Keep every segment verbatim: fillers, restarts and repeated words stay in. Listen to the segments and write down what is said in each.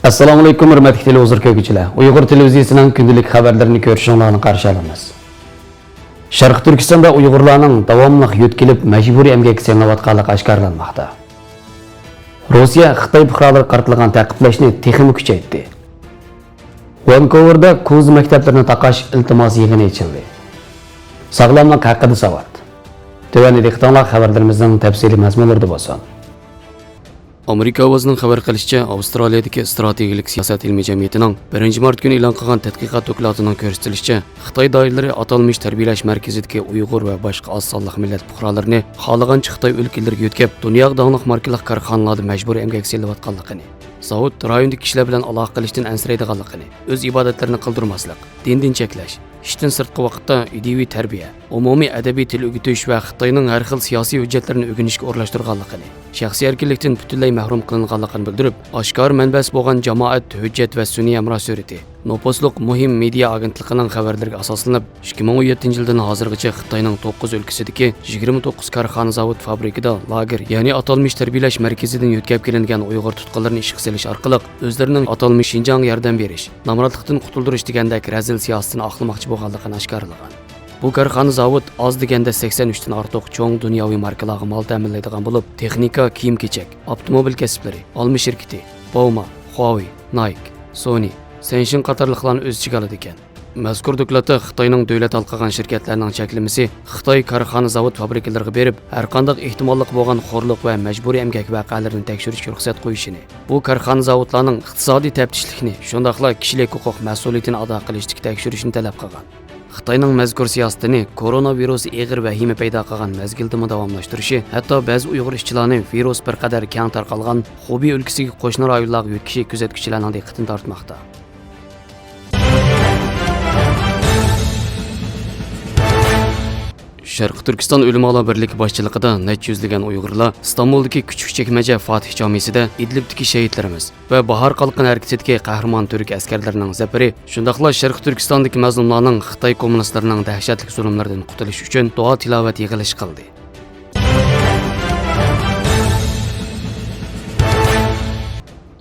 ئەسسالامۇئەلەيكۇم، ھۆرمەتلىك تېلېۋىزور كۆرگۈچىلەر. ئۇيغۇر تېلېۋىزىيىسىنىڭ كۈندىلىك خەۋەرلىرىنى كۆرۈشۈڭلارنى قارشى ئالىمىز. شەرقىي تۈركىستاندا ئۇيغۇرلارنىڭ داۋاملىق يۆتكىلىپ، مەجبۇرىي ئەمگەككە سېلىنىۋاتقانلىقى ئاشكارىلانماقتا. روسىيە خىتاي پۇقرالىرىغا قارىتىلغان تەقىبلەشنى تېخىمۇ كۈچەيتتى. ۋانكوۋېردا كۇنزا مەكتەپلىرىنى تاقاش ئىلتىماس يىغىنى ئېچىلدى. ساغلاملىق ھەققىدە ساۋات. تۆۋەندە دىققىتىڭلار خەۋەرلىرىمىزنىڭ تەپسىلىي مەزمۇنلىرىدا بولسۇن. ئامېرىكا ئاۋازىنىڭ خەۋەر قىلىشىچە، ئاۋسترالىيەدىكى ئىستراتېگىيەلىك سىياسەت ئىلمىي جەمئىيىتىنىڭ بىرىنچى مارت كۈنى ئېلان قىلغان تەتقىقات دوكلاتىنىڭ كۆرسىتىلىشىچە، خىتاي دائىرىلىرى ئاتالمىش تەربىيەلەش مەركىزىدىكى ئۇيغۇر ۋە باشقا ئاز سانلىق مىللەت پۇقرالىرىنى خالىغانچە خىتاي ئۆلكىلىرىگە يۆتكەپ، دۇنياغا داڭلىق ماركىلىق كارخانىلاردا مەجبۇرىي ئەمگەككە سېلىۋاتقانلىقىنى، زاۋۇت رايوندىكى كىشىلەر بىلەن ئالاقە قىلىشتىن ئەنسىرەيدىغانلىقىنى، ئۆز ئىبادەتلىرىنى قىلدۇرماسلىق، دىندىن چەكلەش، ئىشتىن سىرتقى ۋاقىتتا ئىدىيىۋى تەربىيە، ئومۇمىي ئەدەبىي تىل ئۆگىتىش ۋە خىتاينىڭ ھەر خىل سىياسىي ھۆججەتلىرىنى ئۆگىنىشكە ئورۇنلاشتۇرغانلىقىنى، شەخسىي ئەركىنلىكتىن پۈتۈنلەي مەھرۇم قىلىنغانلىقىنى بىلدۈرۈپ، ئاشكارا مەنبەسى بولغان جامائەت ھۆججەت ۋە سۈنئىي ھەمراھ سۈرىتى، نوپۇسلۇق مۇھىم مېدىيا ئاگېنتلىقىنىڭ خەۋەرلىرىگە ئاساسلىنىپ، ئىككى مىڭ ئون يەتتىنچى يىلدىن ھازىرغىچە خىتاينىڭ توققۇز ئۆلكىسىدىكى يىگىرمە توققۇز كارخانا، زاۋۇت، فابرىكىدا، لاگېر، يەنى ئاتالمىش تەربىيەلەش مەركىزىدىن يۆتكەپ كېلىنگەن ئۇيغۇر تۇتقۇنلىرىنى ئىشقا سېلىش ئارقىلىق، ئۆزلىرىنىڭ ئاتالمىش شىنجاڭغا ياردەم بېرىش، نامراتلىقتىن قۇتۇلدۇرۇش دېگەندەك رەزىل سىياسىتىنى ئاقلىماقچى بولغانلىقىنى ئاشكارىلىغان. بۇ كارخانا، زاۋۇت ئاز دېگەندە سەكسەن ئۈچتىن ئارتۇق چوڭ دۇنياۋى ماركىلارغا مال تەمىنلەيدىغان بولۇپ، تېخنىكا، كىيىم-كېچەك، ئاپتوموبىل كەسىپلىرى، ئالما شىركىتى، باۋما، خۇاۋېي، نايك، سونى، سەنشىن قاتارلىقلارنى ئۆز ئىچىگە ئالىدىكەن. مەزكۇر دوكلاتتا خىتاينىڭ دۆلەت ھالقىغان شىركەتلەرنىڭ چەكلىمىسى خىتاي كارخانا، زاۋۇت، فابرىكىلىرىغا بېرىپ، ھەرقانداق ئېھتىماللىقى بولغان خورلۇق ۋە مەجبۇرىي ئەمگەك ۋەقەلىرىنى تەكشۈرۈشكە رۇخسەت قويۇشىنى، بۇ كارخانا، زاۋۇتلارنىڭ ئىقتىسادىي تەپتىشلىكنى، شۇنداقلا كىشىلىك ھوقۇق مەسئۇلىيىتىنى ئادا قىلىشتىكى تەكشۈرۈشنى تەلەپ قىلغان. خىتاينىڭ مەزكۇر سىياسىتىنى كورونا ۋىرۇسى ئېغىر ۋەھىمە پەيدا قىلغان مەزگىلدىمۇ داۋاملاشتۇرۇشى، ھەتتا بەزى ئۇيغۇر ئىشچىلارنى ۋىرۇس بىر قەدەر كەڭ تارقالغان خۇبېي ئۆلكىسىگە قوشنا رايونلارغا يۆتكىشى كۆزەتكۈچىلەرنىڭ دىققىتىنى تارتماقتا. شەرقىي تۈركىستان ئۆلىمالار بىرلىكى باشچىلىقىدا نەچچە يۈزلىگەن ئۇيغۇرلار ئىستانبۇلدىكى كۈچۈك چەكمىجە فاتىھ جامىسىدا ئىدلىبتىكى شېھىتلىرىمىز ۋە باھار قالقىنى ھەرىكىتىدىكى قەھرىمان تۈرك ئەسكەرلىرىنىڭ زەپىرى، شۇنداقلا شەرقىي تۈركىستاندىكى مەزلۇملارنىڭ خىتاي كوممۇنىستلىرىنىڭ دەھشەتلىك زۇلۇملىرىدىن قۇتۇلۇش ئۈچۈن دۇئا-تىلاۋەت يىغىلىشى قىلدى.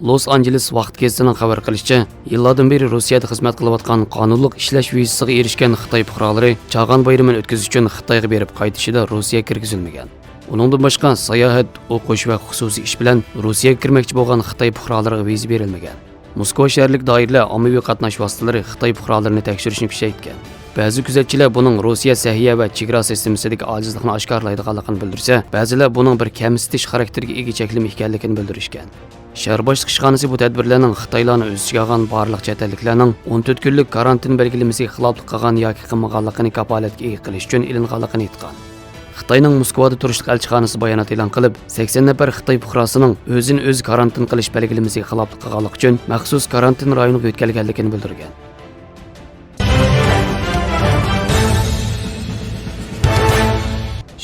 لوس ئانژېلېس ۋاقىت گېزىتىنىڭ خەۋەر قىلىشىچە، يىللاردىن بېرى روسىيەدە خىزمەت قىلىۋاتقان قانۇنلۇق ئىشلەش ۋىزىسىغا ئېرىشكەن خىتاي پۇقرالىرى چاغان بايرىمىنى ئۆتكۈزۈش ئۈچۈن خىتايغا بېرىپ قايتىشىدا روسىيەگە كىرگۈزۈلمىگەن. ئۇنىڭدىن باشقا، ساياھەت، ئوقۇش ۋە خۇسۇسىي ئىش بىلەن روسىيەگە كىرمەكچى بولغان خىتاي پۇقرالىرىغا ۋىزا بېرىلمىگەن. موسكۋا شەھەرلىك دائىرىلەر ئاممىۋى قاتناش ۋاسىتىلىرى خىتاي پۇقرالىرىنى تەكشۈرۈشنى كۈچەيتكەن. بەزى كۆزەتچىلەر بۇنىڭ روسىيە سەھىيە ۋە چېگرا سىستېمىسىدىكى ئاجىزلىقنى ئاشكارىلايدىغانلىقىنى بىلدۈرسە، بەزىلەر بۇنىڭ بىر كەمسىتىش خاراكتېرىگە ئىگە چەكلىمە ئىكەنلىكىنى بىلدۈرۈشكەن. شەھەر باشلىق ئىشخانىسى بۇ تەدبىرلەرنىڭ خىتايلارنى ئۆز ئىچىگە ئالغان بارلىق چەت ئەللىكلەرنىڭ ئون تۆت كۈنلۈك كارانتىن بەلگىلىمىسىگە خىلاپلىق قىلغان ياكى قىلمىغانلىقىنى كاپالەتكە ئىگە قىلىش ئۈچۈن ئېلىنغانلىقىنى ئېيتقان. خىتاينىڭ موسكۋادا تۇرۇشلۇق ئەلچىخانىسى بايانات ئېلان قىلىپ، سەكسەن نەپەر خىتاي پۇقراسىنىڭ ئۆزىنى ئۆزى كارانتىن قىلىش بەلگىلىمىسىگە خىلاپلىق قىلغانلىقى ئۈچۈن مەخسۇس كارانتىن رايونىغا يۆتكەلگەنلىكىنى بىلدۈرگەن.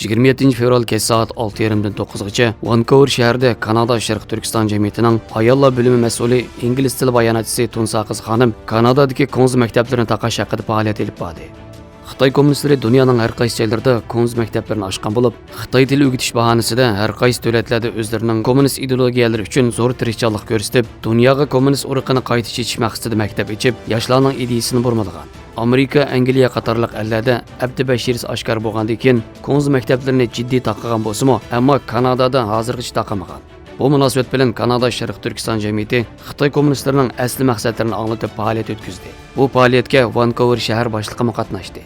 يىگىرمە يەتتىنچى فېۋرال كەچ سائەت ئالتە يېرىمدىن توققۇزغىچە ۋانكوۋېر شەھىرىدە كانادا شەرقىي تۈركىستان جەمئىيىتىنىڭ ئاياللار بۆلۈمى مەسئۇلى ئىنگلىز تىلى باياناتچىسى تۇنسا قىز خانىم كانادادىكى كۇنز مەكتەپلىرىنى تاقاش ھەققىدە پائالىيەت ئېلىپ باردى. خىتاي كوممۇنىستلىرى دۇنيانىڭ ھەر قايسى جايلىرىدا كۇنز مەكتەپلىرىنى ئاچقان بولۇپ، خىتاي تىلى ئۆگىتىش باھانىسىدە ھەر قايسى دۆلەتلەردە ئۆزلىرىنىڭ كوممۇنىست ئىدېئولوگىيەلىرى ئۈچۈن زور تىرىشچانلىق كۆرسىتىپ، دۇنياغا كوممۇنىست ئۇرۇقىنى قايتا چېچىش مەقسىتىدە مەكتەپ ئېچىپ، ياشلارنىڭ ئىدىيىسىنى بۇرمىلىغان. ئامېرىكا، ئەنگلىيە قاتارلىق ئەللەردە ئەپتى بەشىرىسى ئاشكارا بولغاندىن كېيىن، كۇنز مەكتەپلىرىنى جىددىي تاقىغان بولسىمۇ، ئەمما كانادادا ھازىرغىچە تاقىمىغان. بۇ مۇناسىۋەت بىلەن كانادا شەرقىي تۈركىستان جەمئىيىتى خىتاي كوممۇنىستلىرىنىڭ ئەسلى مەقسەتلىرىنى ئاڭلىتىپ پائالىيەت ئۆتكۈزدى. بۇ پائالىيەتكە ۋانكوۋېر شەھەر باشلىقىمۇ قاتناشتى.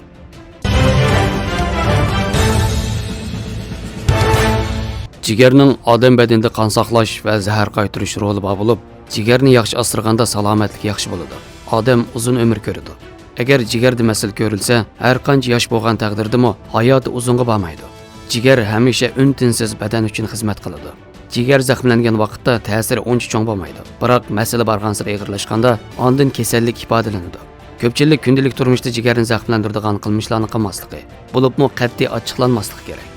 جىگەرنىڭ ئادەم بەدىنىدە قان ساقلاش ۋە زەھەر قايتۇرۇش رولى بار بولۇپ، جىگەرنى ياخشى ئاسرىغاندا سالامەتلىك ياخشى بولىدۇ. ئادەم ئۇزۇن ئۆمۈر كۆرىدۇ. ئەگەر جىگەردە مەسىلە كۆرۈلسە، ھەر قانچە ياش بولغان تەقدىردىمۇ ھاياتى ئۇزۇنغا بارمايدۇ. جىگەر ھەمىشە ئۈن-تىنسىز بەدەن ئۈچۈن خىزمەت قىلىدۇ. جىگەر زەخىملەنگەن ۋاقىتتا تەسىرى ئۇنچە چوڭ بولمايدۇ، بىراق مەسىلە بارغانسېرى ئېغىرلاشقاندا، ئاندىن كېسەللىك ئىپادىلىنىدۇ. كۆپچىلىك كۈندىلىك تۇرمۇشتا جىگەرنى زەخىملەندۈرىدىغان قىلمىشلارنى قىلماسلىقى، بولۇپمۇ قەتئىي ئاچچىقلانماسلىقى كېرەك.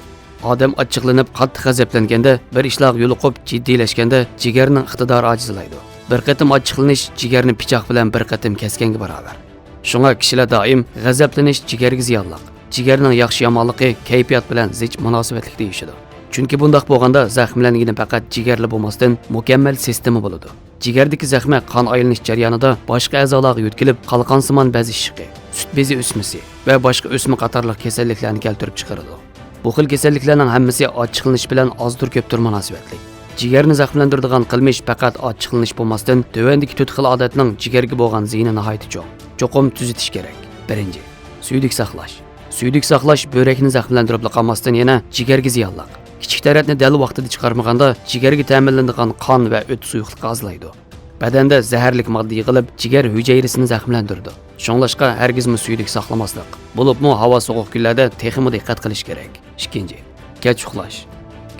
ئادەم ئاچچىقلىنىپ قاتتىق غەزەپلەنگەندە، بىر ئىشلارغا يولۇقۇپ جىددىيلەشكەندە، جىگەرنىڭ ئىقتىدارى ئاجىزلايدۇ. بىر قېتىم ئاچچىقلىنىش جىگەرنى پىچاق بىلەن بىر قېتىم كەسكەنگە باراۋەر. شۇڭا كىشىلەر دائىم غەزەپلىنىش جىگەرگە زىيانلىق، جىگەرنىڭ ياخشى-يامانلىقى كەيپىيات بىلەن زىچ مۇناسىۋەتلىك دېيىشىدۇ. چۈنكى بۇنداق بولغاندا زەخىملەنگىنى پەقەت جىگەرلا بولماستىن، مۇكەممەل سىستېما بولىدۇ. جىگەردىكى زەخمە قان ئايلىنىش جەريانىدا باشقا ئەزالارغا يۆتكىلىپ، قالقانسىمان بەز ئىششىقى، سۈت بېزى ئۆسمىسى ۋە باشقا ئۆسمە قاتارلىق كېسەللىكلەرنى كەلتۈرۈپ چىقىرىدۇ. بۇ خىل كېسەللىكلەرنىڭ ھەممىسى ئاچچىقلىنىش بىلەن ئازدۇر كۆپتۇر مۇناسىۋەتلىك. جىگەرنى زەخىملەندۈرىدىغان قىلمىش پەقەت ئاچچىقلىنىش بولماستىن، تۆۋەندىكى تۆت خىل ئادەتنىڭ جىگەرگە بولغان زىيىنى ناھايىتى چوڭ. چوقۇم تۈزىتىش كېرەك. بىرىنچى، سۈيدۈك ساقلاش. سۈيدۈك ساقلاش بۆرەكنى زەخىملەندۈرۈپلا قالماستىن، يەنە جىگەرگە زىيانلىق. كىچىك تەرەتنى دەل ۋاقتىدا چىقارمىغاندا، جىگەرگە تەمىنلىنىدىغان قان ۋە ئۆت سۇيۇقلۇقى ئازلايدۇ. بەدەندە زەھەرلىك ماددا يىغىلىپ، جىگەر ھۈجەيرىسىنى زەخىملەندۈرىدۇ. شۇڭلاشقا ھەرگىزمۇ سۈيدۈك ساقلىماسلىق، بولۇپمۇ ھاۋا سوغۇق كۈنلەردە تېخىمۇ دىققەت قىلىش كېرەك. ئىككىنچى، كەچ ئۇخلاش.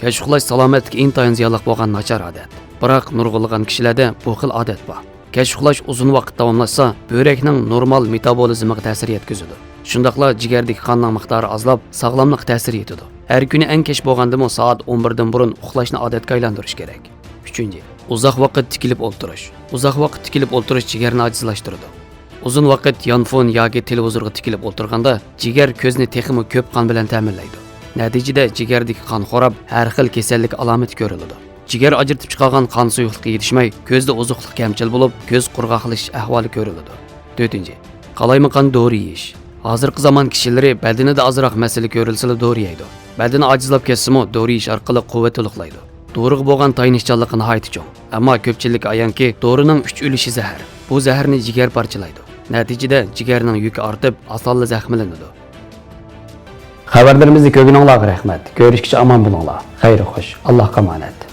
كەچ ئۇخلاش سالامەتلىككە ئىنتايىن زىيانلىق بولغان ناچار ئادەت. بىراق نۇرغۇنلىغان كىشىلەردە بۇ خىل ئادەت بار. كەچ ئۇخلاش ئۇزۇن ۋاقىت داۋاملاشسا، بۆرەكنىڭ نورمال مېتابولىزمىغا تەسىر يەتكۈزىدۇ. شۇنداقلا جىگەردىكى قاننىڭ مىقدارى ئازلاپ، ساغلاملىققا تەسىر يېتىدۇ. ھەر كۈنى ئەڭ كەچ بولغاندىمۇ سائەت ئون بىردىن بۇرۇن ئۇخلاشنى ئادەتكە ئايلاندۇرۇش كېرەك. ئۈچىنچى، ئۇزاق ۋاقىت تىكىلىپ ئولتۇرۇش. ئۇزاق ۋاقىت تىكىلىپ ئولتۇرۇش جىگەرنى ئاجىزلاشتۇرىدۇ. ئۇزۇن ۋاقىت يانفون ياكى تېلېۋىزورغا تىكىلىپ ئولتۇرغاندا، جىگەر كۆزنى تېخىمۇ كۆپ قان بىلەن تەمىنلەيدۇ. نەتىجىدە جىگەردىكى قان خوراپ، ھەر خىل كېسەللىك ئالامىتى كۆرۈلىدۇ. جىگەر ئاجرىتىپ چىقارغان قان سۇيۇقلۇقى يېتىشمەي، كۆزدە ئوزۇقلۇق كەمچىل بولۇپ، كۆز قۇرغاقلىشىش ئەھۋالى كۆرۈلىدۇ. تۆتىنچى، قالايمىقان دورا يېيىش. ھازىرقى زامان كىشىلىرى بەدىنىدە ئازراق مەسىلە كۆرۈلسىلا دورا يەيدۇ. بەدىنى ئاجىزلاپ كەتسىمۇ، دورا يېيىش ئارقىلىق قۇۋۋەت تولۇقلايدۇ. دورىغا بولغان تايىنىشچانلىقى ناھايىتى چوڭ. ئەمما كۆپچىلىككە ئايانكى، دورىنىڭ ئۈچ ئۈلۈشى زەھەر. بۇ زەھەرنى جىگەر پارچىلايدۇ. نەتىجىدە جىگەرنىڭ يۈكى ئارتىپ، ئاسانلا زەخىملىنىدۇ. خەۋەرلىرىمىزنى كۆرگىنىڭلارغا رەھمەت. كۆرۈشكىچە ئامان بولۇڭلار. خەير خوش. ئاللاھقا ئامانەت.